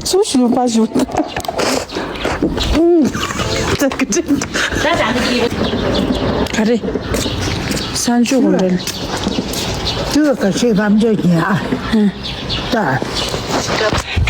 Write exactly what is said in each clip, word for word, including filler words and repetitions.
ཚུར་ཞུ་པ་ཞུ། ག་རེ། སང་ཆོས་གོང་འདྲ། དུ་ག་ཤེས་ལམ་འཇོག་གྱིན་ཨ། ད།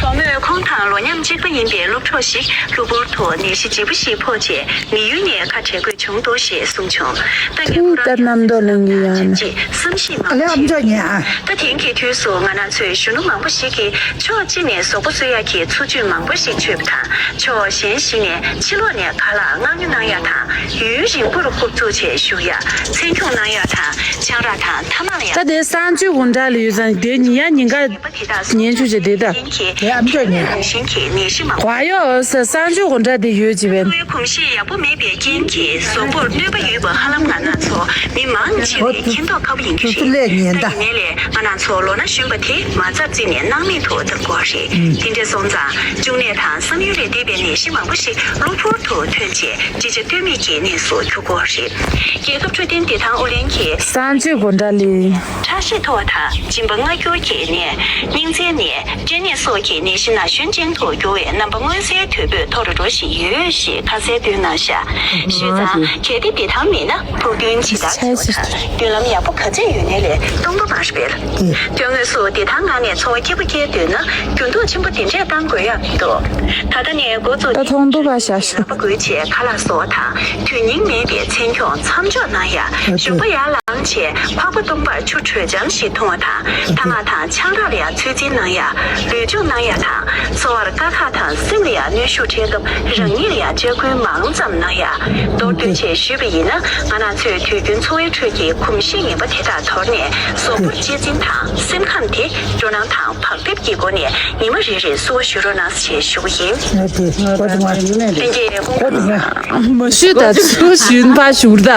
གྲོགས་མོས་ཁོང་དང་ལོ་མཉམ་གཅིག་པ་ཡིན་པའི་སློབ་གྲོགས་ཤིག་གློ་བུར་དུ་ནད་གཞི་ལྗིད་པོ་ཞིག་ཕོག་རྗེས་མི་ཡུལ་ནས་ཁ་བྲལ་དགོས་བྱུང་འདུག་ཞེས་གསུངས་བྱུང་། ད་ངས་ཁོ་རང་གི་གནམ་རྟོགས་ལེན་གྱི་ཡང་ཅེས་བསམ་གཞིག་མང་པོ་བྱས། ཨ་ལེ་ཨམ་ཅོག་ཉན་ཨ། ད་ཐེངས་ཀྱི་དུས་སུ་ང་རང་ཚོའི་གཞོན་ནུ་མང་པོ་ཞིག་གིས་ཕྱོགས་གཅིག་ནས་གཟུགས་པོ་གསོ་ཡག་གི་འཚོ་བཅུད་མང་པོ་ཞིག་མཆོད་པ་དང་། ཕྱོགས་གཞན་ཞིག་ནས་ཕྱི་ལོགས་ནས་ཁ་ལག་མངགས་ཉོ་གནང་ཡག་དང་། ཡུན་རིང་པོར་རྐུབ་བཙུགས་བྱས་བཞུགས་ཡག་འཚེམ་མཆོང་གནང་ཡག་དང་། ཆང་རག་དང་ཐ་མག་ལ་ཡང་། ད་དེ་གསང་སྤྱོད་དགོང་དག་ལ་ཡོད་ཙང་དེ་ཉིན་ཡང་ཉིན་ག་ཉན་ཆོག་ཅེས་དེ་ད། དེ་ཨམ་ཅོག་ཉན། རང་བཞིན་གྱི་ནད་གཞི་མང་པོ། ག་ཡོ་ས་གསང་སྤྱོད་དགོང་དག་དེ་ཡོད་ཅེས་པས། འཚོ་བའི་གོམས་གཤིས་ཡག་པོ་མེད་པའི་རྐྱེན་གྱིས་གཟུགས་པོར་གནོད་པ་ཡོད་པ་ཧ་ལམ་ང་རང་ཚོ་མི་མང་ཆེ་བས་མཁྱེན་རྟོགས་དཀའ་བོ་ཡིན་གྱི་རེད། ད་ཡིན་ནའི་ལས་ང་རང་ཚོ་ལོ་ན་གཞོན་པ་དེ་མ་རྩ་བརྩིས་ནས་སྣང་མེད་དུ་བཏང་དགོས་རེད། དེ་འདྲ་སོང་ཙང་འབྱུང་གནས་དང་བསམ་ཡུལ་ལས་འདས་པའི་ནད་གཞི་མང་པོ་ཞིག་གློ་བུར་དུ་ཐོན་རྗེས་འདྲིས་ཆ་ལྟོས་མེད་ཀྱི་གནས་སུ་གྱུར་དགོས་རེད། རྒྱལ་ཁབ་འཕྲོད་བསྟེན་བདེ་ཐང་ཨུ་ལྷན་གྱིས། གསང་སྤྱོད་དགོང་དག་ལ། ཁྲག་ཤེད་མཐོ་བ་དང་སྦྱིན་པ་མངར་སྐྱུར་གྱི་ནད། སྙིང་ཚིལ་ནད། སྐྲན་ནད་སོགས་ཀྱི་ནད་གཞི་ན་གཞོན་ཅན་དུ་འགྱུར་བའི་རྣམ་པ་མངོན་གསལ་དོད་པོས་མཐོ་རུ་འགྲོ་བཞིན་ཡོད་ཞེས་ཁ་གསལ་བཏོན་གནང་བཞག་ཞུས་ཙང་། གལ་ཏེ་བདེ་ཐང་མེད་ན་ཕུགས་འདུན་ཇི་ལྟར་བྱེད་པ་དང་མདུན་ལམ་ཡག་པོ་ག་ཚོད་ཡོད་ནའི་ལས་སྟོང་པ་མ་རེད་པས། དོན་དངོས་སུ་བདེ་ཐང་ངང་ནས་འཚོ་བ་སྐྱིད་པོ་སྐྱེལ་འདོད་ན་འགྱུར་ལྡོག་ཆེན་པོ་དེ་འདྲས་གཏང་དགོས་ཡག་མི་འདུག་ད་ལྟ་ནས་འགོ་བཙུགས་ཏེ་ད་མཐོང་འདུག་ག་ཤ་ཤ། ལག་པ་འགུལ་བྱས་ཁ་ལག་བཟོ་བ་དང་དོན་སྙིང་མེད་པའི་མཚན་མཆོང་མཚམས་འཇོག་གནང་ཡག་ཞོགས་པ་ཡར་ལངས་བྱས་ཕག་པ་སྟོང་པར་ཆུ་དྲོད་འཇམ་ཞིག་འཐུང་བ་དང་ཐ་མག་དང་ཆང་རག་ལ་ཡང་ཚོད་འཛིན་གནང་ཡག་ལུས་སྦྱོང་གནང་ཡག་དང་འཚོ་བར་དཀའ་ཁག་དང་སེམས་ལ་ཡང་གནོན་ཤུགས་འཕྲད་སྐབས་རང་ཉིད་ལ་ཡང་ལྕག་སྐུལ་མང་ཙམ་གནང་ཡག་མདོར་བསྡུས་བྱས་ཞུས་པ་ཡིན་ན་ང་རང་ཚོས་དུས་རྒྱུན་འཚོ་བའི་ཁྲོད་ཀྱི་གོམས་གཤིས་ངན་པ་དེ་དག་དོར་ནས་གཟུགས་པོར་གཅེས་འཛིན་དང་སེམས་ཁམས་དེ་སྤྲོ་སྣང་དང་བག་ཕེབས་ཀྱི་སྒོ་ནས་ཉི་མ་རེ་རེར་བསུ་བ་ཞུ་རོགས་གནང་ཞེས་ཞུ་གི་ཡིན། ལྷན་རྒྱས་སྐུ་ཁམས་བཟང་། མ་ཞུས་ད་ཚུར་ཞུན་པ་ཞུར་ད།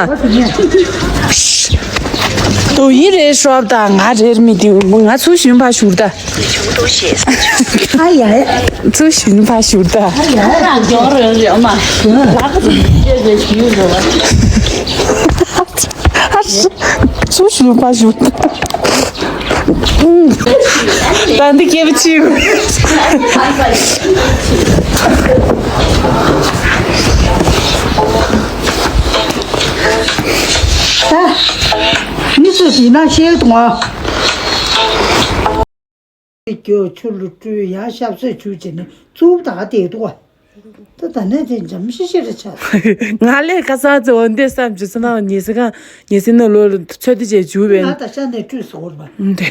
དོ་ཡི་རེད་ཤོབ་ད་ང་རེར་མི་དེ་ང་ཚུར་ཞུན་པ་ཞུར་ད། ཨ་ཡ། ཚུར་ཞུན་པ་ཞུར་ད། ཨ་ཡ། ཚུར་ཞུན་པ་ཞུར་ད། ད་འདི་སྐྱེ་བ་ཅིག་ད་མི་སུ་ཞིག་ན་ཤེས་དང་། ཀྱོ་ཆུ་ལུ་བཀྲུས་ཡ་ཤབ་སོད་ཆུ་བྱས་ནས་བཙུགས་ད་དེ་འདུག་བ། ད་ད་ནས་དེ་འཇམ་ཤི་ཤི་རེ་ཆགས། ང་ལས་ཁ་སང་ཚེ་འོ་འདི་བསམ་བྱུང་སོང་ན་ཉི་ཟེར་གང་ཉི་ཟེར་ནང་ལོ་ཚོད་འདི་བྱས་བྱུག་པས། ང་ད་ཤ་ནས་བཀྲུས་སོང་བ། འདི་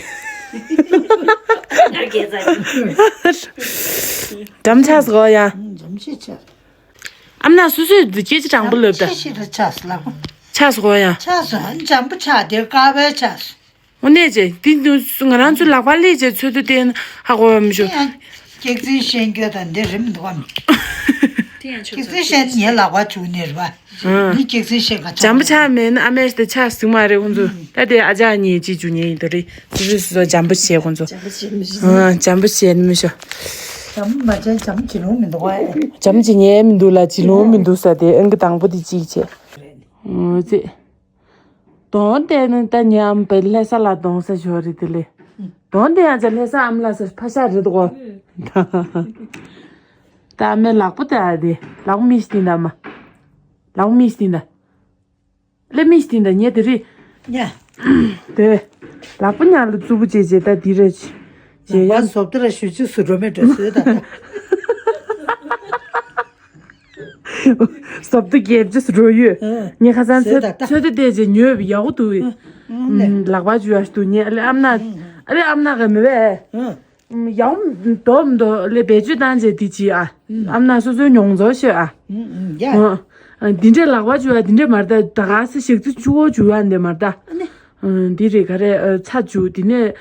འཇམ་ཆགས་སོང་ཡ། འཇམ་ཤི་ཆགས། ཨམ་ན་སུ་སུ་སྐད་ཆ་དྲང་པོ་ལབ་ད། ཤི་ཤི་རེ་ཆགས་ལ། ཆགས་སོང་ཡ། ཆགས་སོང་འཇམ་པོ་ཆགས་དེ་དཀར་བའི་ཆགས། འོ་ནས་ཅེ། འདི་ནུ་ང་རང་ཚོ་ལག་པ་ལས་ཅེ་ཚོད་དུ་བསྟན་ཧ་གོ་བ་མི་ཤོ། དེ་ཡང་སྐྱག་རྫུན་བཤད་རྒྱུ་དང་འདི་རིམ་འདུག་བམ། དེ་ཡང་ཆོག་སྐྱག་རྫུན་བཤད་ནི་ངའི་ལག་པ་བྱུག་ནི་རེད་བ། ཨང་། ནི་སྐྱག་རྫུན་བཤད་ག་ཆགས། འཇམ་པོ་ཆགས་མེད་ན་ཨ་མས་དེ་ཆགས་ཟིག་མ་རེད་ཁོང་ཚོ། ད་དེ་ཨ་ཅག་ཉེ་ཅི་བྱུ་ཉེ་ཡིན་དོ་རེད། སུ་སུ་སུ་འཇམ་པོ་བྱས་ཁོང་ཚོ། འཇམ་པོ་བྱས་མི་ཤོ། ཨང་། འཇམ་པོ་བྱས་ནི་མི་ཤོ། འཇམ་མ་བྱས་འཇམ་བྱེད་ལོང་མི་འདུག་བ། འཇམ་བྱེད་ཉེ་མི་འདུག་ལ་བྱེད་ལོང་མི་འདུག་ས་དེ་ཨང་གི་དང་པོ་དེ་གཅིག་བྱས། ཨང་། ཙི། གདོང་བལྟས་ནས་ད་ཉམས་པའི་ལྷ་ས་ལ་གདོང་ས་ཞོར་རེད་དེ་ལས། གདོང་དེ་ཡང་ཅག་ལྷ་ས་ཨམ་ལ་ས་ཕ་ཤ་རེད་དོ། ད་ཨ་མའི་ལག་པ་དེ་ཨ་དེ་ལག་པ་མི་ཤི་དེ་འདྲ་མ། ལག་པ་མི་ཤི་དེ་འདྲ། ལས་མི་ཤི་དེ་འདྲ་ཉེ་དེ་རེད། ཉ། དེ། ལག་པ་ཉ་ལ་རྩུབ་པོ་བྱེད་བྱེད་ད་དེ་རེད། ལག་པ་བཟོ་ལྟ་ར་ཞུ་ཅི་སུ་འགྲོ་མེད་འགྲོ་སོས་ད་ད། སོབ་ཏུ་རྒྱལ་ཇི་སུ་འགྲོ་ཡོད། ཨ། ངས་ཁ་སང་ཚོད་ཚོད་ལྟ་བལྟས་རྗེས་ཉོས་པའི་ཡག་པོ་འདུག་ཨ། ཨ། ལག་པ་འཇུ་ཡག་འདུག་ཉེ་ཨ་ལེ་ཨམ་ན། ཨ་ལེ་ཨམ་ན་ག་མི་བས། ཨ། ཡག་པོ་འདུག་མི་འདུག་ལེ་བེད་སྤྱོད་བཏང་རྗེས་དེ་ཅི་ཨ། ཨམ་ན་སོ་སོའི་མྱོང་ཚོར་ཤོད་ཨ། ཨ། འདི་འདྲའི་ལག་པ་འཇུ་ཡག་འདི་འདྲའི་མ་རེད་ད་ད་ག་སེ་ཞག་ཚི་ཆུ་བོ་འཇུ་ཡག་འདི་མ་རེད་ད། ཨ་ནི། འདི་རེད་ག་རེ་ཚྭ་འཇུ་དེ་ནས་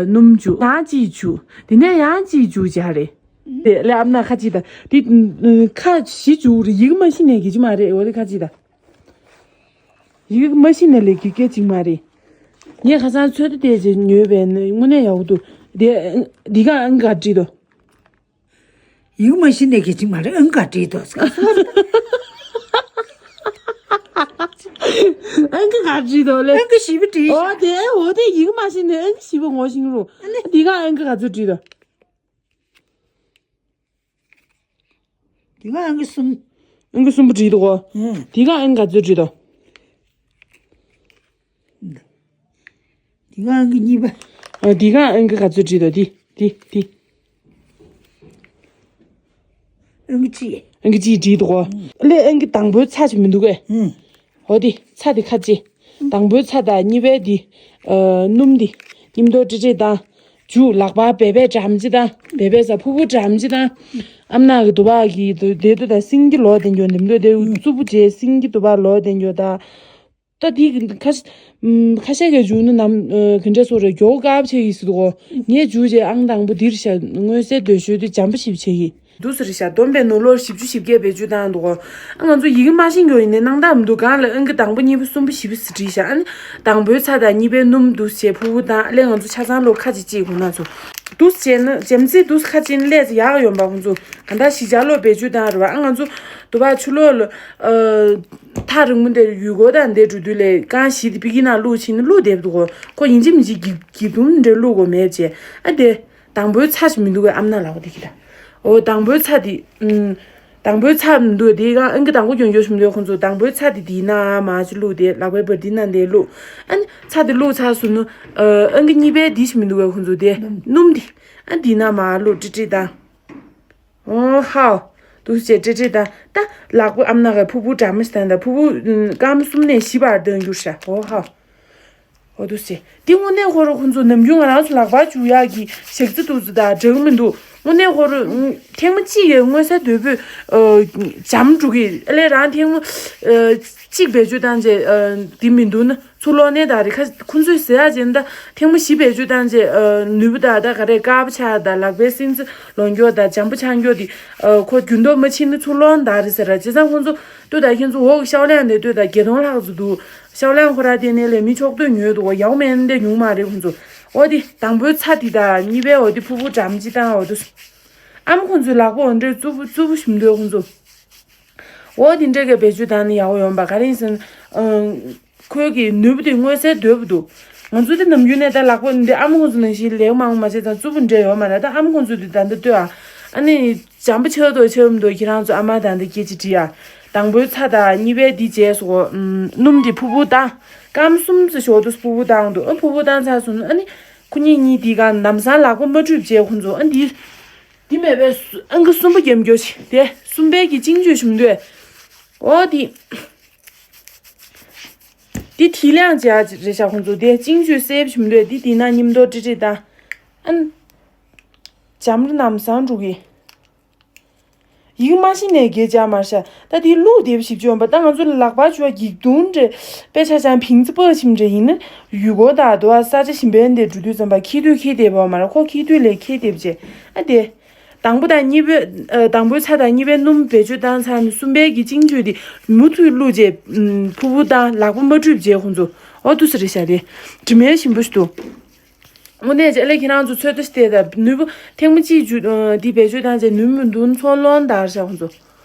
སྣུམ་འཇུ་ཡང་ཅིག་འཇུ་དེ་ནས་ཡང་ཅིག་འཇུ་བྱ་རེད། དེ་ལས་ཨམ་ན་ཁ་ཅིག་དང་། དེ་ཁ་བཞི་བཅུག་རེ་ཡིག་མ་ཤེས་ནས་གི་ཅི་མ་རེད་འོ་དེ་ཁ་ཅིག་དང་། ཡིག་མ་ཤེས་ནས་ལས་གི་སྐད་ཅིག་མ་རེད། ངས་ཁ་སང་ཚོད་ལྟ་དེ་ཅིག་ཉོས་པས་དངོས་གནས་ཡག་པོ་འདུག་དེ་འདི་ག་ཨང་ག་བྲིས་དོ། ཡིག་མ་ཤེས་ནས་གི་ཅི་མ་རེད་ཨང་ག་བྲིས་དོ། ཨང་ཀི་ག་བྲིས་འདུག་ལེ། ཨང་ཀི་བཞི་པ་བྲིས་ཤག་འོ་དེ་འོ་དེ་ཡིག་མ་ཤེས་ནས་ཨང་ཀི་བཞི་པ་ངོ་ཤེས་རུང་། འདི་ག་ཨང་ཀི་ག་ཚོད་བྲིས་འདུག་འདི་ག་ཨང་ཀི་གསུམ། ཨང་ཀི་གསུམ་པོ་བྲིས་འདུག་གོ། ཨང་། འདི་ག་ཨང་ཀི་ག་ཚོད་བྲིས་འདུག་འདི་ག་ཨང་ཀི་གཉིས་པ། ཨ། འདི་ག་ཨང་ཀི་ག་ཚོད་བྲིས་འདུག་འདི་འདི་འདི། ཨང་ཀི་གཅིག་ཨང་ཀི་གཅིག་བྲིས་འདུག་གོ། ཨང་། ལེ་ཨང་ཀི་དང་པོའི་ཚ་ཅིག་མི་འདུག་གས། ཨང་། འོ་དེ་ཚ་དེ་ཁ་ཅིག་དང་པོའི་ཚ་དང་གཉིས་པའི་དེ། ཨ། སྣུམ་དེ། སྙིམ་དོ་ཀྲི་ཀྲི་དང་། མཇུག་ལག་པ་བེ་བེ་འགྲམ་ཅིག་དང་། བེ་བེ་ཟ་ཕུ་བུ་འགྲམ་ཅིག་དང་། ཨམ་ནག་གི་དུ་བ་གི་དུ་དེ་དུ་དང་སིང་གི་ལོ་དེ་འགྱོ་འདེམ་དུ་དེ་རྩུབ་པོ་བྱས་སིང་གི་དུ་བ་ལོ་དེ་འགྱོ་དང་། ད་དེ་ཁ་ཁ་ཤས་ཀྱི་མཇུག་ནི་ནམ་ག་འདྲ་སོ་རེ་མགྱོགས་དཀའ་བ་ཆེ་ཡི་སི་དུ་གོ། ངས་མཇུག་བྱས་ཨང་དང་པོ་འདིར་བཞག་མངོན་གསལ་དོད་ཤོས་དུ་འཇམ་པོ་ཞིབ་བྱེད་ཀྱི། འདུག་ཟེར་ཤག་བསྡོམས་པས་ནོར་ལོར་བཞི་བཅུ་ཞེ་བརྒྱད་བེད་སྤྱོད་བཏང་འདུག་གོ། ཨ། ང་ཚོ་ཡི་གེ་མ་ཤེས་མཁན་ཡིན་ནའི་སྣང་དག་མི་འདུག་གང་ལ་ཨང་ཀི་དང་པོ་གཉིས་པ་གསུམ་པ་བཞི་པ་ཟེར་བྲིས་ཤག་ཨ་ནི་དང་པོའི་ཚ་དང་གཉིས་པའི་སྣུམ་འདུག་བྱས་ཕུ་བོ་དང་ཨ་ལས་ང་ཚོ་ཆ་ཚང་ལོ་ཁ་ཅིག་ཅིག་གོ་ན་ཚོ། འདུག་བྱས་ན་འཇམ་རྩི་འདུག་ཁ་ཅིག་ལས་ཡག་ཡོང་པ་ཁོང་ཚོ་ག་འདྲ་ཞིག་ཅག་ལོ་བེད་སྤྱོད་བཏང་རེད་བ། ཨ། ང་ཚོ་དུ་བ་ཆུ་ལོག་ལ། ཨ། ཐག་རིང་མོ་དེར་ཡུལ་སྐོར་དང་འདྲ་འགྲོ་དུས་ལས་རྐང་བཞི་དེ་པི་ཀི་ནང་བླུགས་ཕྱིན་ན་བླུགས་བསྡད་འདུག་གོ། ཁོ་ཡིན་གཅིག་མིན་གཅིག་གི་གི་དུམ་འདྲ་བླུགས་དགོས་མེད་བྱས། ཨ། དེ། དང་པོའི་ཚ་ཞིག་མི་འདུག་གས། ཨམ་ནག་ལག་པ་དེ་གི་ད། འོ། དང་པོའི་ཚ་དེ། ཨུམ། དང་པོའི་ཚ་མི་འདུག་གས། དེ་གང་ཨང་ཀི་དང་པོ་གྱོན་གྱོན་ཞིག་མི་འདུག་གས། ཁོང་ཚོ་དང་པོའི་ཚ་དེ་དེའི་ནང་མར་ཅིག་བླུགས་ཏེ་ལག་པའི་འབར་མདེལ་ནང་དེ་བླུགས། ཨ་ནི་ཚ་དེ་བླུགས་ཚར་སོང་ན། ཨ། ཨང་ཀི་གཉིས་པའི་དེ་ཞིག་མི་འདུག་གས། ཁོང་ཚོ་དེ་སྣུམ་དེ། ཨ། དེའི་ནང་མར་བླུགས་ཀྲི་ཀྲི་ད། འོ་ཧའོ། འདུག་བྱས་ཀྲི་ཀྲི་ད། ད་ལག་པ་ཨམ་ནག་གི་ཕུ་བུ་འདྲ་མོ་ཞིག་དང་ད་ཕུ་བུ་སྐར་མ་གསུམ་ནས་བཞི་བར་འདོན་འགྱུར་ཤག་འོ་ཧའོ། འོ་འདུག་སེ། འདི་དངོས་གནས་ཁོ་རང་ཁོང་ཚོ་ནམ་རྒྱུན་ང་རང་ཚོ་ལག་པ་འཇུ་ཡག་གི་ཞག་རྩི་འདུག་ཚོ་དང་འདྲ་གི་མི་འདུག་དངོས་གནས་ཁོ་རང་ཐེངས་མ་གཅིག་གི་མངོན་གསལ་དོད་པོས། ཨ། འཇམ་འགྲོ་གི། ཨ་ལས་རང་ཐེངས་མ། ཨ། གཅིག་བེད་སྤྱོད་བཏང་རྗེས། ཨ། འདི་མི་འདུག་ན་ཚུར་ལོག་ནས་ད་རེད་ཁ། ཁོང་ཚོས་ཟེར་ཡག་བྱས་ན་ད་ཐེངས་མ་བཞི་བེད་སྤྱོད་བཏང་རྗེས། ཨ། ནུས་པ་ད་ད་ག་རེ་དཀར་པོ་ཆགས་ད་ལག་པའི་སེམས་རྩེ་ལོག་མགྱོགས་ད་འཇམ་པོ་ཆགས་མགྱོགས་དེ། ཨ། ཁོ་རྒྱུན་ཐོག་མ་ཕྱིན་ན་ཚུར་ལོག་ད་རེད་ཟེར་ར། བྱས་ཙང་ཁོང་ཚོ་ལྟོས་ད་ཁྱེད་ཚོ་འོག་གི་ཤའོ་ལན་དེ་ལྟོས་ད་བརྒྱད་སྟོང་ལྷག་ཙམ་འདུག་ཤའོ་ལན་ཁོ་ར་དེ་ནས་ལས་མི་ཆོག་ལྟོས་ཉོས་འདུག་ག་ཡག་མེད་ནས་ཉུང་མ་རེད་ཁོང་ཚོ། འོ་དེ་དང་པོའི་ཚ་དེ་དང་གཉིས་པའི་འོ་དེ་ཕུ་བུ་འགྲམ་ཅིག་དང་འོ་དེ། ཨམ་ཁོང་ཚོའི་ལག་པ་འོ་འདྲའི་རྩུབ་པོ་རྩུབ་པོ་ཞིག་མི་འདུག་ཁོང་ཚོ། འོ་དེ་འདྲ་གི་བེད་སྤྱོད་བཏང་ན་ཡག་པོ་ཡོང་པ་ག་རེ་ཡིན་ཟེར་ན། ཨང་། ཁོའི་གི་ནུས་པ་དེ་མངོན་གསལ་དོད་པོ་འདུག་ང་ཚོ་དེ་ནམ་རྒྱུན་ནས་ད་ལག་པ་འདི་ཨ་མ་ཁོང་ཚོ་ནང་བཞིན་ལེགས་མང་པོ་མ་བྱས་ཙང་རྩུབ་པོ་འདྲ་ཡོད་མ་རེད། ད་ཨ་མ་ཁོང་ཚོ་དེ་ད་འདི་ལྟོས་ཨ། ཨ་ནི་འཇམ་པོ་ཆགས་འདུག་ཆགས་མི་འདུག་ཁྱེད་རང་ཚོ་ཨ་མ་དང་འདི་སྐད་ཅིག་དྲིས་ཨ། དང་པོའི་ཚ་དང་གཉིས་པའི་འདི་བྱས་སོ། ཨུམ། སྣུམ་དེ་ཕུ་བུ་བཏང་། སྐར་མ་གསུམ་ཙམ་ཞོག་དུས་ཕུ་བུ་བཏང་འདུག་ཨ། ཕུ་བུ་བཏང་ཚར་སོང་ཨ་ནི། ཁོ་གཉིས་གཉིས་དེ་ག་ལམ་སང་ལག་པ་མ་བཀྲུས་བྱས་ཁོང་ཚོ་ཨ་འདི། འདི་མེད་པས་སུ། ཨང་ཀི་གསུམ་པ་རྒྱབ་འགྱོ་ཞིག་དེ་གསུམ་པའི་གི་གཅིག་མཇུག་ཞུམ་འདོད། འོ་དེ། དེ་དེ་ལའང་བྱས་རེད་ཤག་ཁོང་ཚོ་དེ་གཅིག་མཇུག་སེབ་ཞུམ་འདོད་དེ་དེ་ན་མཉམ་དུ་ཀྲི་ཀྲི་དང་། ཨན། འཇམ་རུ་ནམ་སང་འགྲོ་གི། ཡིག་མ་ཤེས་ནས་གེ་བྱ་མར་ཤ། ད་དེ་ལུག་དེབ་ཞིབ་བཅོས་པ་ད་ང་ཚོ་ལག་པ་ཆུ་བ་གིག་དུང་འདྲེ། དཔེ་ཆ་ཆང་ཕིང་ཙི་པོ་ཆིམ་འདྲེ་ཡིན་ན། ཡུལ་སྐོར་དང་དུ་བ་ས་ཆ་གཞན་པའི་འདི་འགྲོ་དུས་ཙམ་པ་ཁྱི་དུས་ཁྱི་དེབ་བ་མ་ར་ཁོ་ཁྱི་དུས་ལས་ཁྱི་དེབ་བྱས། ཨ་དེ། དང་པོ་དང་གཉིས་པའི། ཨ། དང་པོའི་ཚ་དང་གཉིས་པའི་སྣུམ་བེད་སྤྱོད་བཏང་ཚར་ནས་གསུམ་པའི་གི་གཅིན་བཅུད་དེ་མུ་མཐུད་བླུགས་རྗེས། ཕུ་བོ་དང་ལག་པ་མ་བཀྲུས་རྗེས་ཁོང་ཚོ། འོ་དུས་སུ་རེད་ཤག་དེ། དྲི་མའི་ཞིམ་པོ་ཞིག་འདུག་དངོས་གནས་ཅི་ལས་ཁྱེད་རང་ཚོ་ཚོད་ལྟ་ཞིག་བལྟས་དང་ནུས་པ་ཐེངས་མ་གཅིག་བཅུད་འདི་བེད་སྤྱོད་བཏང་རྗེས་ནུས་མི་འདུག་ཚོར་ལོང་དར་ཤག་ཁོང་ཚོ།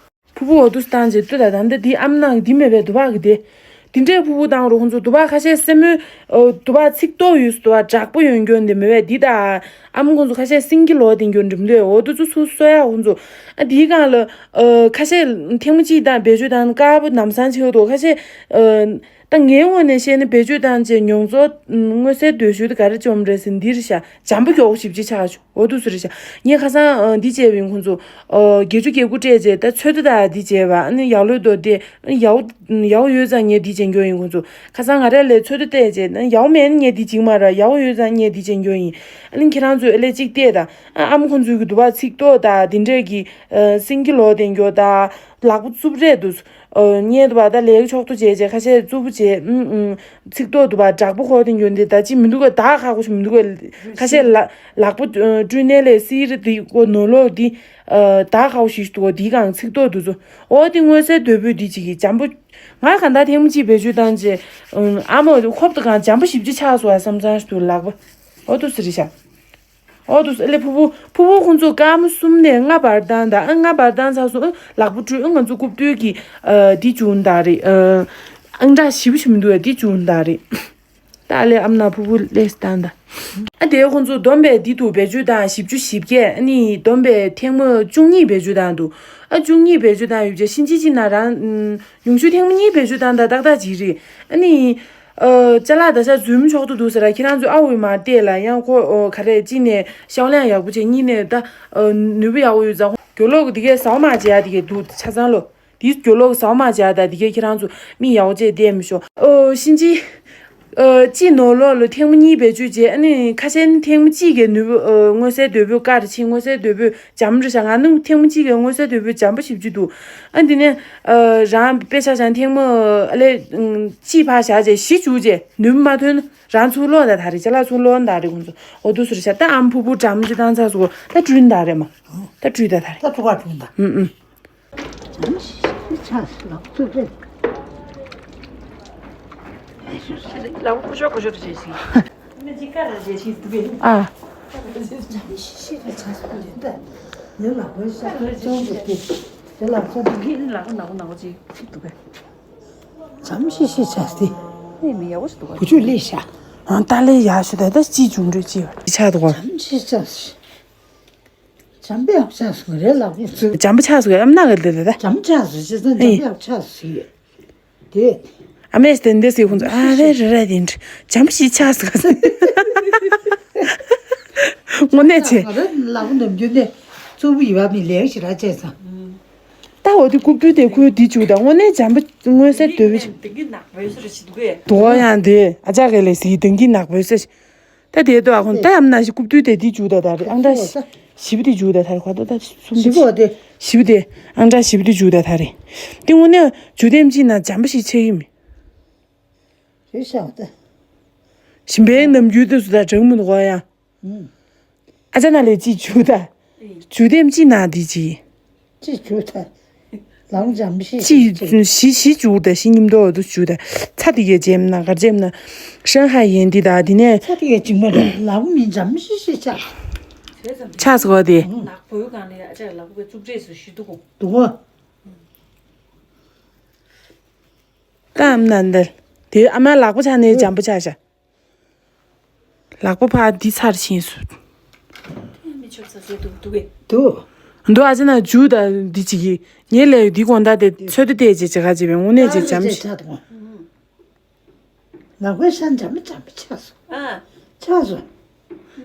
ཕུ་བོ་འོ་དུས་བཏང་རྗེས་ལྟོས་དང་ད་འདི་ཨམ་ནང་འདི་མེད་པའི་དུ་བ་གི་དེ། འདི་འདྲའི་ཕུ་བོ་བཏང་རོགས་ཁོང་ཚོ་དུ་བ་ཁ་ཤས་སེན་མོའི། ཨོ། དུ་བ་ཚིག་ཏོ་ཡོད་དུ་བ་དྲག་པོ་ཡོད་མཁན་འདི་མེད་པས་འདི་དང་། ཨམ་ཁོང་ཚོ་ཁ་ཤས་སིང་གི་ལོ་དེ་འགྱོ་འགྲིམ་འདོད་འོ་དུ་ཚུ་སུ་སོ་ཡ་ཁོང་ཚོ། ཨ་འདིའི་སྒང་ལ། ཨ་ཁ་ཤས་ཐེངས་མ་གཅིག་དང་བེད་སྤྱོད་བཏང་དཀར་པོ་ནམ་སང་ཆེ་བོ་འདུག་ཁ་ཤས། ཨ་ད་ངའི་ངོས་ནས་བཤད་ན་བེད་སྤྱོད་བཏང་རྗེས་མྱོང་ཚོར་མངོན་གསལ་དོད་ཤོས་དེ་ག་རེ་བྱུང་རེད་ཟེར་ན་འདི་རེད་ཤག་འཇམ་པོ་མགྱོགས་པོ་ཞིབ་ཅིག་ཆགས་བྱུང་། འོ་དུས་སུ་རེད་ཤག་ངས་ཁ་སང་ཨ་འདི་བྱས་པ་ཡིན་ཁོང་ཚོ། ཨ་བརྒྱད་ཅུ་གྱ་དགུ་སྤྲད་རྗེས་ད་ཚོད་ལྟ་དང་འདི་བྱས་པ་ཨ་ནི་ཡག་ལོས་འདུག་སྟེ། ཨ་ནི་ཡག་ཡག་ཡོད་ཙང་ངས་འདི་བྱེད་འགྱོ་ཡིན་ཁོང་ཚོ། ཁ་སང་ང་རས་ལས་ཚོད་ལྟ་བལྟས་རྗེས་ཨ་ནི་ཡག་མེད་ན་ངས་འདི་བྱེད་མ་ར་ཡག་ཡོད་ཙང་ངས་འདི་བྱེད་འགྱོ་ཡིན། ཨ་ནི་ཁྱེད་རང་ཚོས་ཨ་ལས་གཅིག་བལྟས་དང་། ཨ་ཨ་མ་ཁོང་ཚོའི་གི་དུ་བ་ཚིག་ཏོ་དང་འདི་འདྲས་ཀྱི་ཨ་སིང་གི་ལོ་དེ་འགྱོ་དང་། ལག་པ་རྩུབ་རེད་འདུག་ཨ་ཉལ་དུ་བ་ད་ལས་ཀ་ཕྱོགས་བསྡུ་བྱས་རྗེས་ཁ་ཤས་རྩུབ་པོ་བྱས། ཨུམ་ཨུམ། ཚིག་ཏོ་དུ་བ་དྲག་པོ་ཁོག་དེ་འགྱོ་འདི་ད་ཅི་མི་འདུག་ག་ད་ཁག་པོ་ཞིག་མི་འདུག་ག་ཁ་ཤས་ལ་ལག་པ་ཨ་བཀྲུས་ནས་ལས་སི་རི་དེ་ཀོ་ནོར་ལོག་དེ་ཨ་ད་ཁག་པོ་ཞིག་འདུག་ག་དེའི་སྒང་ཚིག་ཏོ་དུ་ཚོ། འོ་དེ་མངོན་གསལ་དོད་པོས་དེ་ཅིག་གི་འཇམ་པོ། ང་ག་ད་ཐེངས་མ་གཅིག་བེད་སྤྱོད་བཏང་རྗེས་ཨུམ་ཨ་མ་ཁོབ་ཏུ་གང་འཇམ་པོ་ཞིབ་ཅིག་ཆགས་སོང་བ་བསམ་ཚང་ཞིག་འདུག་ལག་པ། འོ་དུ་སི་རེད་ཤག་འོ་དུ་སི་ཨ་ལེ་ཕུ་བོ་ཕུ་བོ་ཁོང་ཚོ་སྐར་མ་གསུམ་ནས་ལྔ་བར་བཏང་ད་ཨ་ལྔ་བར་བཏང་ཚར་སོང་། ཨ་ལག་པ་བཀྲུས། ཨ་ང་ཚོ་རྐུབ་སྟོད་ཀྱི་ཨ་འདི་བྱུང་ད་རེད། ཨ་ ཨང་གྲངས་ཞིབ་ཞིབ་མི་འདུག་ཨ། འདི་བྱུང་ད་རེད། ད་ལས་ཨམ་ན་ཕུ་བུ་ལས་སྟངས་ད། ཨ་དེ་ཁོང་ཚོ་བསྡོམས་པས་འདི་འདུག་བེད་སྤྱོད་དང་བཞི་བཅུ་ཞེ་བརྒྱད། ཨ་ནི་བསྡོམས་པས་ཐེངས་མ་བཅུ་གཉིས་བེད་སྤྱོད་བཏང་འདུག་ཨ་བཅུ་གཉིས་བེད་སྤྱོད་བཏང་ཡོད་ཅེ་ཤིན་ཅི་ཅི་ན་རང་ཉུང་ཤོས་ཐེངས་མ་གཉིས་བེད་སྤྱོད་བཏང་ད་ཏག་ཏག་ཅིག་རེད། ཨ་ནི། ཨ་ཅ་ལག་ད་ཆ་འཛུལ་མི་ཆོག་ཏུ་འདུག་ཟེར་ར། ཁྱེད་རང་ཚོ་ཨ་འོས་མར་བལྟས་ལ་ཡང་ཁོ་ཨོ་ག་རེ་གཅིག་ནས་ཤོག་ལན་ཡག་པོ་བྱས། གཉིས་ནས་ད་ཨ་ནུས་པ་ཡག་པོ་ཡོད་ཙང་། གྱོ་ལོག་འདི་གའི་ཟ་བ་མ་བྱས་ཡ་འདི་གའི་འདུག་ཆ་ཚང་ལོ། དེའི་རྒྱུ་ལོག་ཟ་མ་བྱ་དང་དེ་གའི་ཁྱེད་རང་ཚོ་མི་ཡག་པོ་བྱས་བསྡད་མི་ཤོག་ཨོ་ཤིན་ཅི། ཨོ་གཅིག་ནོར་ལོག་ལ་ཐེངས་མ་གཉིས་བེད་སྤྱོད་བྱས། ཨ་ནི་ཁ་ཤས་ནི་ཐེངས་མ་གཅིག་གིས་ནུས་པ་ཨོ་མངོན་གསལ་དོད་པོས་བཀག་ཕྱིན། མངོན་གསལ་དོད་པོས་འཇམ་རེད་ཤག་ང་ནི་ཐེངས་མ་གཅིག་གིས་མངོན་གསལ་དོད་པོས་འཇམ་པོ་ཞེ་པོ་ཅིག་འདུག་ཨ་འདི་ནས་ཨོ་རང་དཔེ་ཆ་བཞག་ཐེངས་མ་ཨ་ལས་གཅིག་ཕར་བཞག་བྱས་བཞི་བཅུག་བྱས་ནུས་པ་མ་ཐོན་ན་རང་ཚུར་ལོག་ད་ད་རེད། ཅ་ལག་ཚུར་ལོག་ད་རེད་ཁོང་ཚོ། འོ་དུ་སུ་རེད་ཤག་ད་ཨམ་ཕུ་བུ་འཇམ་ཅིག་བཏང་ཚར་སོང་། ད་བསྐྲུན་ད་རེད་མ། ད་བསྐྲུན་ད་ད་རེད། ད་ཐུག་ག་བསྐྲུན་ད། ཨུམ་ཨུམ། ཆགས་ལག་ཐུག་རེད། ལག་པ་ཀུ་ཤོ་ཀུ་ཤོ་རེ་བྱེད་ཤིག་ཨ། ལག་པ་ཤ་ཚ་ཚ་ལ་ཅོང་གི་དེ། དེ་ལག་ཚ་འདི་གི་ནི་ལག་པ་ནག་པོ་ནག་པོ་ཅིག་ཅིག་འདུག་གས། འཇམ་ཤི་ཤི་ཆགས་ཏེ། ནས་མི་ཡག་པོ་ཞིག་འདུག་གས། བུ་ཆུ་ལས་ཤ། ཨང་ད་ལས་ཡག་ཤོས་ད་ད་ཅི་བྱུང་འགྲོ་ཅི་ཡོད་ཆགས་འདུག་གས། འཇམ་ཤི་ཆགས་ཤི། འཇམ་པོ་ཡག་ཆགས་སོང་རེད་ལག་པ་ཚུ། འཇམ་པོ་ཆགས་སོང་ཨམ་ན་ག་ལེ་ལེ་ད། འཇམ་ཆགས་སོང་ཅི་ཙང་འཇམ་ཡག་ཆགས་སོང་ཡོད། དེ། ཨ་མས་དེ་འདྲ་ཟེར་ཁོང་ཚོ་ཨ་རེ་རེ་རེ་དེ་འདྲ་འཇམ་པོ་ཞིག་ཆགས་སོང་། དངོས་གནས་ཆེ། ང་རང་ལག་པ་ནམ་རྒྱུན་ནས་གཙོ་བོ་ཡིན་པ་མི་ལེགས་ཞེ་དྲག་བྱས་ཙང་། ད་འོ་དེ་རྐུབ་སྟོད་དེ་ཁོའི་དེ་བྱུག་ད་དངོས་གནས་འཇམ་པོ་མངོན་གསལ་དོད་པོ་ཞིག་དེ་གི་ནག་པོའི་སོ་རེ་ཞིག་འདུག་གས། དོ་ཡང་དེ་ཨ་ཅག་གི་ལས་སི་དེང་གི་ནག་པོའི་སོ་ཞིག་ད་དེ་ལྟོས་ཨ་ཁོང་ད་ཡམ་ན་ཞིག་རྐུབ་སྟོད་དེ་དེ་བྱུག་ད་ད་རེད་ཨང་གྲངས་ཞི་བ་དེ་བྱུག་ད་ད་རེད་ཁ་ཏོ་ད་གསུམ་ཞི་བ་དེ། ཞི་བ་དེ་ཨང་གྲངས་ཞི་བ་དེ་བྱུག་ད་ད་རེད། དེ་དངོས་གནས་བྱུག་དེམ་ཅིག་ན་འཇམ་པོ་ཞིག་ཆགས་ཀྱི་མི། རེད་ཤག་ད། ཞིམ་པའི་ནམ་རྒྱུན་དུ་སུ་ད་གྲང་མི་འདུག་ག་ཡ། ཨ་ཅག་ན་ལས་ཅིག་བྱུག་ད། བྱུག་དེམ་ཅིག་ན་དེ་ཅིག་ཅི་བྱུག་ད། ལམ་འཇམ་ཤི་ཅི་ཅི་ཞི་ཞི་བྱུག་ད་ཞི་ཉིམ་དོ་དུ་བྱུག་ད། ཚ་དེ་གས་ཇེམ་ན་གར་ཇེམ་ན། ཧྲང་ཧའེ་ཡན་དི་ད་དེ་ནས། ཚ་དེ་གས་ཅིག་མ་རེད་ལམ་མི་འཇམ་ཤི་ཤི་ཆགས། ཆགས་སོ་དེ། ནག་པོའི་སྒང་ལ་ཨ་ཅག་ལག་པའི་བཙུགས་རེས་སུ་ཞུ་འདུག་གོ། འདུག་གོ། ད་ཨམ་ན་འདི། དེ་ཨ་མ་ལག་པ་ཆགས་ནས་འཇམ་པོ་ཆགས་ཤག་ལག་པ་ཕར་འདི་ཚར་ཕྱིན་སོང་། མི་ཆོག་ས་ཟེར་འདུག་འདུག་གས། འདུག་འདུག་ཨ་ཅེ་ན་འཇུ་ད་འདི་ཅིག་གིས་ངའི་ལས་འདི་དགོང་དག་དེ་ཚོད་ལྟ་བལྟས་བྱས་བྱེད་ག་བྱེད་པས་དངོས་གནས་ཅིག་འཇམ་ཞིག་ལག་པའི་ཤ་འཇམ་པོ་འཇམ་པོ་ཆགས་སོང་། ཨ། ཆགས་སོང་།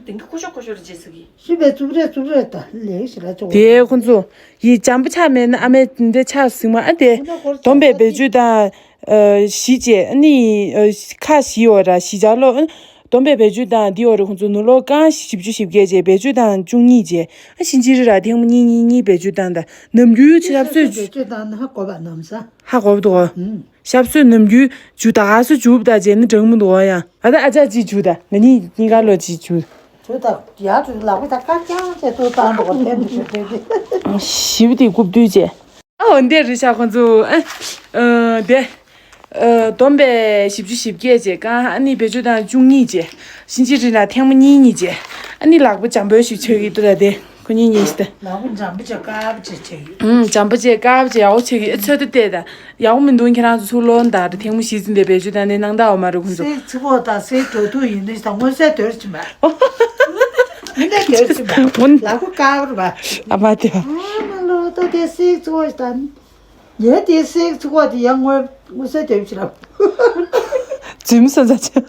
དེང་གི་ཁུ་ཤོ་ཁུ་ཤོ་རེ་བྱེད་ཟེར་གི། ཤི་བའི་རྩུབ་རེ་རྩུབ་རེ་ད་ལེགས་ཤི་ར་ཅོག་དེ་ཁོ་ཚོ་ཡི་འཇམ་པོ་ཆགས་མེད་ན་ཨ་མའི་འདི་ཆགས་ཟིན་མ་ཨ་དེ་སྡོམ་པའི་བེད་སྤྱོད་དང་། ཨ་བཞི་བྱས་ཨ་ནི་ཨ་ཁ་བཞི་ཡོད་ར་བཞི་ཆ་ལོ། སྡོམ་པའི་བེད་སྤྱོད་དང་འདི་ཡོད་རེད་ཁོང་ཚོ་ནུ་ལོ་རྐང་བཞི་བཅུ་ཞེ་བརྒྱད་བྱས་བེད་སྤྱོད་དང་བཅུ་གཉིས་བྱས་ཨ་ཕྱིན་ཅི་རི་ར་ཐེངས་མ་གཉིས་གཉིས་གཉིས་བེད་སྤྱོད་དང་དང་ནམ་རྒྱུན་ཆེ་ཐབས་སོས་བེད་སྤྱོད་དང་ནི་ཧ་གོ་བ་ནམ་ས། ཧ་གོ་བ་འདུག་ག་ཞབས་སོས་ནམ་རྒྱུན་འཇུ་ད་ག་སུ་འཇུ་བ་ད་བྱས་ནི་གྲང་མོ་འདུག་ག་ཡང་ཨ་ད་ཨ་ཅག་ཅིག་འཇུ་ད་ང་གཉིས་གཉིས་ཀ་ལོ་ཅིག་འཇུ། འཇུ་ད་ཡར་འཇུ་ལག་པ་ད་ཀ་ཀྱང་བྱས་ཏོ་བཏང་འགྲོ་ག་ཐེབས་འདུག་ཞུ་དེ་དེ། ཞིབ་དེ་རྐུབ་བསྡུས་བྱས། ཨ་འོ་འདི་རེད་ཤག་ཁོང་ཚོ་ཨ་ཨ་དེ་ཨ་སྡོམ་པས་བཞི་བཅུ་ཞེ་བརྒྱད་བྱས་གང་ཨ་ནི་བེད་སྤྱོད་དང་བཅུ་གཉིས་བྱས་ཕྱིན་ཅི་རི་ན་ཐེངས་མ་གཉིས་གཉིས་བྱས་ཨ་ནི་ལག་པ་འཇམ་པོ་ཞིག་ཆགས་ཀྱི་འདུག་ད་དེ་ཁོ་གཉིས་གཉིས་ཤིག་ད། ལག་པ་འཇམ་པོ་ཆགས་དཀར་པོ་ཆགས་ཆགས་ཀྱི། ཨུམ་འཇམ་པོ་ཆགས་དཀར་པོ་ཆགས་ཡག་པོ་ཆགས་ཀྱི་ཨ་ཚོད་ལྟ་བལྟས་ད་ཡག་པོ་མི་འདུག་ཁྱེད་རང་ཚོ་ཚུར་ལོག་ད་ཐེངས་མ་བཞི་ཙམ་དེ་བེད་སྤྱོད་དང་ནི་སྣང་དག་འོ་མ་རེད་ཁོང་ཚོ། སེ་ཚི་གོ་ད་སེ་འགྲོ་དུས་ཡིན་ནི་ད་མངོན་གསལ་དོད་ཕྱིན་པ། མངོན་གསལ་དོད་ཕྱིན་པ། ལག་པ་དཀར་པོ་རེད་པ། ཨ་མ་དེ། ཨ་མ་ལོ་ད་དེ་སེ་ཚི་གོ་ད། ངས་དེ་སེ་ཚི་གོ་དེ་ཡང་མངོན་མངོན་གསལ་དོད་ཕྱིན་པ། རྫུན་མ་སོང་ཙང་ཆེ།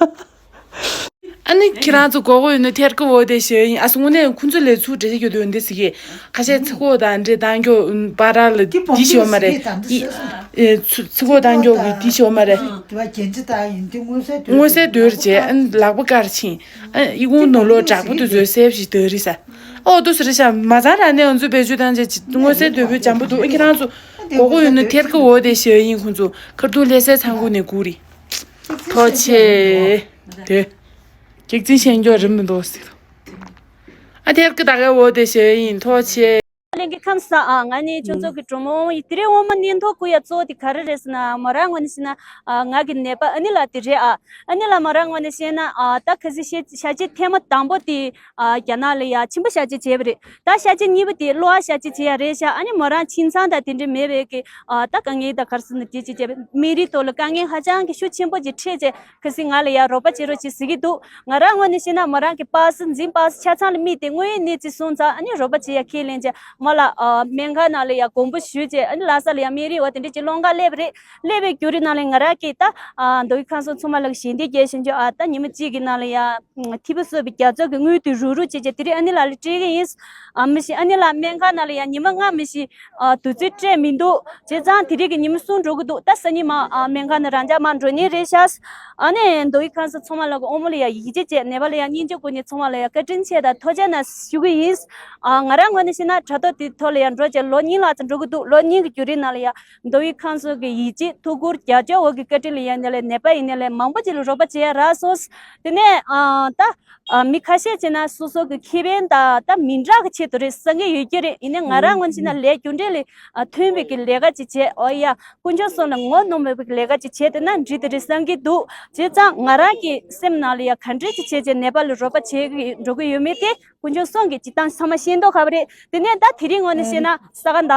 ཨ་ནི་ཁྱེད་རང་ཚོ་མགོ་སྐོར་ཡོད་ན་ཐེར་ཀི་འོ་དེ་ཞོ་ཡིན་ཨ་སུ་དངོས་གནས་ཁོང་ཚོ་ལས་ཚུར་འདྲེ་ཞིག་ཡོད་དོན་འདི་ཟིག་གི་ཁ་ཤས་ཚི་གོ་དང་འདྲེ་དང་གྱོ་པ་ར་ལ་འདི་ཞོ་མ་རེད། ཨི་ཚི་གོ་དང་གྱོ་གི་འདི་ཞོ་མ་རེད། དེ་བ་རྒྱན་ཆ་དང་ཡིན་དེ་མངོན་གསལ་དོད། མངོན་གསལ་དོད་རེད་བྱས་ཨ་ནི་ལག་པ་དཀར་ཕྱིན་ཨ་ཨི་ཁུང་ནོ་ལོ་དྲག་པོ་དུ་ཚོད་སེབ་ཞིག་དོད་རེད་ས། ཨོ་དུ་སི་རེད་ཤ་མ་ཚང་ར་ནས་ཨོ་ཚོ་བེད་སྤྱོད་བཏང་བྱས་མངོན་གསལ་དོད་པོས་འཇམ་པོ་འདུག་ཨ་ཁྱེད་རང་ཚོ་མགོ་སྐོར་ཡོད་ན་ཐེར་ཀི་འོ་དེ་ཞོ་ཡིན་ཁོང་ཚོ་ཁར་ཐུག་ལྷ་སའི་ཚང་ཁུག་ནས་སྒུག་རེད། ཐོག་ཆེ། དེ། སྐྱག་རྫུན་བཤད་མགྱོགས་རིམ་མི་འདུག་ཟེར། ཨ་ཐེར་ཀི་ད་གའི་འོ་དེ་ཞོ་ཡིན་ཐོག་ཆེ། ལྷན་རྒྱས་ཁམས་བཟང་ཨ། ང་ནི་ཁྱོད་ཚོ་གི་གྲོགས་མོ་ཡིན། དེ་རིང་འོ་མ་སྙིང་ཐོ་ཁུ་ཡ་གཙོ་བོ་དེ་ག་རེ་རེད་ཟེར་ན། མོ་རང་ངོས་ནས་བཤད་ན་ཨ། ང་གི་ནད་པ་ཨ་ནི་ལགས་དེ་རེད་ཨ། ཨ་ནི་ལགས་མོ་རང་ངོས་ནས་བཤད་ན་ཨ། ད་གལ་སྲིད་ཤ་ཤ་ཆེ་ཐེངས་མ་དང་པོ་དེ་ཨ། རྒྱ་ནག་ལ་ཡ་ཆེན་པོ་ཤ་ཆེ་བྱས་པ་རེད། ད་ཤ་ཆེ་གཉིས་པ་དེ་གློ་བ་ཤ་ཆེ་བྱས་ཡ་རེད་ཤག་ཨ་ནི་མོ་རང་ཁྱིམ་ཚང་དང་དེ་འདྲ་མེད་པའི་གི་ཨ། ད་དཀའ་ངལ་དང་ག་རེ་ཟེར་ན་དེ་ཅི་བྱས་པ། མི་རིགས་ཐོག་ལ་དཀའ་ངལ་ཧ་ཅང་གི་ཤུགས་ཆེན་པོ་ཅིག་འཕྲད་བྱས། གལ་སྲིད་ང་ལ་ཡ་རོགས་པ་བྱེད་རོགས་བྱེད་ཟེར་གྱི་འདུག་ང་རང་ངོས་ནས་བཤད་ན་མོ་རང་གི་པ་སེ་འཛིན་པ་སེ་ཆ་ཚང་ལ་དམིགས་ཏེ་དངོས་ཡོད་གནས་ཚུལ་སོང་ཙང་ཨ་ནི་རོགས་པ་བྱེད་ཡ་ཁས་ལེན་བྱས། མོ་ལ་ཨ། སྨན་ཁང་ནང་ལ་ཡ་དགོངས་པ་ཞུས་བྱས། ཨ་ནི་ལྷ་ས་ལ་ཡ་སྨན་རིན་པ་དེ་འདྲ་ཅིག་སློང་ག་སླེབས་པ་རེད། སླེབས་པའི་བརྒྱུད་རིམ་ནང་ལ་ང་རང་གིས་ད་ཨ། མདོ་དབུས་ཁམས་གསུམ་ཚང་མ་ལ་ཞལ་འདེབས་རྒྱག་བཞིན་བྱས་ཨ། ད་ཉི་མ་གཅིག་གི་ནང་ལ་ཡ་ཐིབས་པ་གསོས་པའི་རྒྱ་མཚོ་གི་དངུལ་དེ་རུག་རུག་བྱས་བྱས་དེ་རིང་ཨ་ནི་ལགས་ལ་སྤྲད་ཀྱི་ཡིན། ཨ། མི་ཤེས། ཨ་ནི་ལགས་སྨན་ཁང་ནང་ལ་ཡ་ཉི་མ་ལྔ་མི་ཤེས། ཨ། དུས་ཚོད་སྤྲད་མི་འདུག་བྱས་ཙང་དེ་རིང་གི་ཉི་མ་གསུམ་འགྲོ་གི་འདུག་ད་སང་ཉིན་མ་ཨ། སྨན་ཁང་ནང་རང་འཇགས་མར་འགྲོ་ཉེན་རེད་ཤག་ཨ་ནི་མདོ་དབུས་ཁམས་གསུམ་ཚང་མ་ལ་གི་དབུ་མ་ལ་ཡ་ཡིད་ཆེས་བྱས། ནད་པ་ལ་ཡ་སྙིང་རྗེ་དགོས་ནས་ཚང་མ་ལ་ཡ་བཀའ་དྲིན་ཆེ་དང་ཐུགས་རྗེ་གནང་ཞུ་གི་ཡིན། ཨ། ང་རང་ངོས་ནས་བཤད་ན་དྲ་ཐོག་དེ་ཐོག་ལ་ཡ་འགྲོ་བྱས་ལོ་གཉིས་ལྷག་ཙམ་འགྲོ་གི་འདུག་ལོ་གཉིས་ཀྱི་བརྒྱུད་རིམ་ནང་ལ་ཡ་མདོ་དབུས་ཁམས་གསུམ་གྱི་ཡིད་ཆེས་ཐུགས་ཁུར་རྒྱབ་སྐྱོར་འོག་གི་བཀའ་དྲིན་ལ་ཡ་ནས་ལས་ནད་པ་ཡིན་ནས་ལས་མང་པོ་ཅིག་ལ་རོགས་པ་བྱས་ཡ་རག་སོང་། དེ་ནས་ཨ། ད། ཨ། མི་ཁ་ཤས་བྱས་ན་སོ་སོ་གི་ཁེ་ཕན་དང་ད་མི་འདྲ་གི་ཆེད་དུ་རེད་བསམ་གྱི་ཡོད་ཀྱི་རེད། ཡིན་ནའི་ང་རང་ངོས་ནས་བྱས་ན་ལས་རྒྱུ་འབྲས་ལ་ཨ། མཐུན་པའི་གི་ལས་ཀ་ཅིག་བྱས། ཨོ་ཡ། དཀོན་མཆོག་གསུམ་ལ་ངོ་གནོང་མེད་པའི་གི་ལས་ཀ་ཅིག་བྱས་བསྡད་ན་འགྲིག་དེ་རེད་བསམ་གྱི་འདུག་བྱས་ཙང་ང་རང་གི་སེམས་ནང་ལ་ཡ་ག་འདྲས་ཅིག་བྱས་བྱས་ནད་པ་ལ་རོགས་པ་བྱེད་ཀྱི་འགྲོ་གི་ཡོད་མེད་དེ་དཀོན་མཆོག་གསུམ་གྱིས་སྤྱིར་བཏང་ཚང་མ་ཤེས་མདོག་ཁ་པོ་རེད། དེ་ནས་ད་དེ་རིང་ངོས་ནས་བཤད་ན་ས་ག་ཟླ་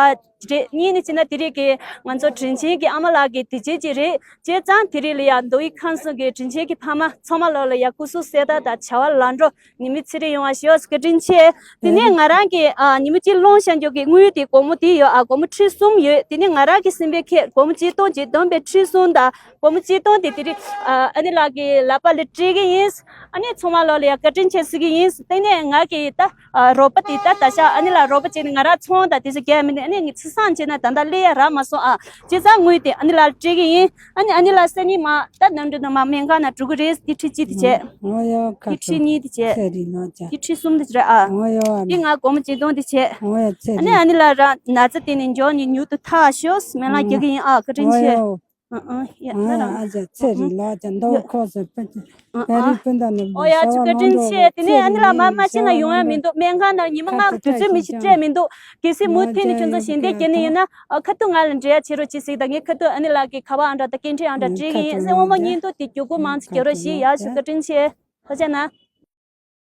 རེད། གཉིས་ནས་བྱས་ན་དེ་རིང་གི་ང་ཚོ་དྲིན་ཆེན་གྱི་ཨ་མ་ལགས་ཀྱི་དུས་ཆེན་ཅིག་རེད། བྱས་ཙང་དེ་རིང་ལ་ཡ་མདོ་དབུས་ཁམས་གསུམ་གྱི་དྲིན་ཆེན་གྱི་ཕ་མ་ཚང་མ་ལོག་ལ་ཡ་སྐུ་གཟུགས་གསལ་ཐང་དང་བྱ་བ་ལམ་འགྲོ་ཉི་མའི་ཚེ་རིང་ཡོང་བ་ཞུ་བཀའ་དྲིན་ཆེ། དེ་ནས་ང་རང་གི་ཨ་ཉི་མ་གཅིག་སློང་བཞག་རྒྱུ་གི་དངུལ་དེ་སྒོར་མོ་དེ་ཡོད་ཨ། སྒོར་མོ་ཁྲི་གསུམ་ཡོད། དེ་ནས་ང་རང་གི་སེམས་པའི་ཁྱེར་སྒོར་མོ་གཅིག་སྟོང་གཅིག་བསྡོམས་པའི་ཁྲི་གསུམ་དང་སྒོར་མོ་གཅིག་སྟོང་དེ་དེ་རིང་ཨ་ཨ་ནི་ལགས་ཀྱི་ལག་པ་ལ་སྤྲད་ཀྱི་ཡིན། ཨ་ནི་ཚང་མ་ལོག་ལ་ཡ་བཀའ་དྲིན་ཆེ་ཟེར་གྱི་ཡིན། དེ་ནས་ང་གིས་ད་ཨ་རོགས་པ་དེ་ད་ད་ཆ་ཨ་ནི་ལགས་རོགས་པ་བྱས་ནས་ང་རང་ཚོང་དང་དེ་ཚོ་རྒྱག་མི་འདུག་ཨ་ནི་ངས་ཚེས་བཟང་བྱས་ན་ད་ལྟ་སླེབས་ཡ་རག་མ་སོང་ཨ། བྱས་ཙང་དངུལ་དེ་ཨ་ནི་ལགས་ལ་སྤྲད་ཀྱི་ཡིན། ཨ་ནི་ཨ་ནི་ལགས་སང་ཉིན་མ་ད་ནམ་རྒྱུན་ནང་མ་སྨན་ཁང་ནང་འགྲོ་གི་རེད། དེ་ཁྲི་གཅིག་དེ་བྱས། ཨོ་ཡ་ཁ་དེ་ཁྲི་གཉིས་དེ་བྱས། ཚེ་རིང་ལོ་ཅག་དེ་ཁྲི་གསུམ་དེ་བྱས་རེད་ཨ། ཨོ་ཡ་ཨ་དེ་ང་སྒོར་མོ་གཅིག་སྟོང་དེ་བྱས། ཨོ་ཡ་ཚེ་ཨ་ནི་རིང་ཨ་ནི་ལགས་རང་ན་ཚ་དེ་ནས་མགྱོགས་ནས་མྱུར་དུ་ཐར་ཤོག་སྨན་བླ་རྒྱག་གི་ཡིན་ཨ། བཀའ་དྲིན་ཆེ། ཨོ་ཡ། ཨ་ཨ་ཡ་ད་རང་ཨ་ཅག་ཚེ་རིང་ལོ་ཅག་མདོ་ཁོ་སོ་པེ་ཨ་ཨ། ཨོ་ཡ་ཚུ་བཀའ་དྲིན་ཆེ། དེ་ནས་ཨ་ནི་ལགས་མ་མ་ཤི་ན་ཡོང་ཡ་མི་འདུག་སྨན་ཁང་ནང་ཉི་མ་ལྔ་གི་དུས་ཚོད་མི་ཞིག་སྤྲད་མི་འདུག་གལ་སྲིད་མུ་མཐུད་ནས་ཁྱོད་ཚོ་ཞལ་འདེབས་རྒྱག་ནི་ཡིན་ན་ཨ་ཁ་ཐུག་ང་ལ་འབྲེལ་ཡ་བྱེད་རོགས་བྱེད་ཟེར་དང་ངས་ཁ་ཐུག་ཨ་ནི་ལགས་ཀྱི་ཁ་པར་ཨང་གྲངས་དང་སྐད་འཕྲིན་ཨང་གྲངས་སྤྲད་ཀྱི་ཡིན། སེམས་དབང་མོ་བརྙན་ཐུང་དེ་མགྱོགས་པོ་མང་ཙམ་རྒྱག་རོགས་ཞེས་ཡག་ཤོས་བཀའ་དྲིན་ཆེ། ཐུགས་རྗེ་གནང་།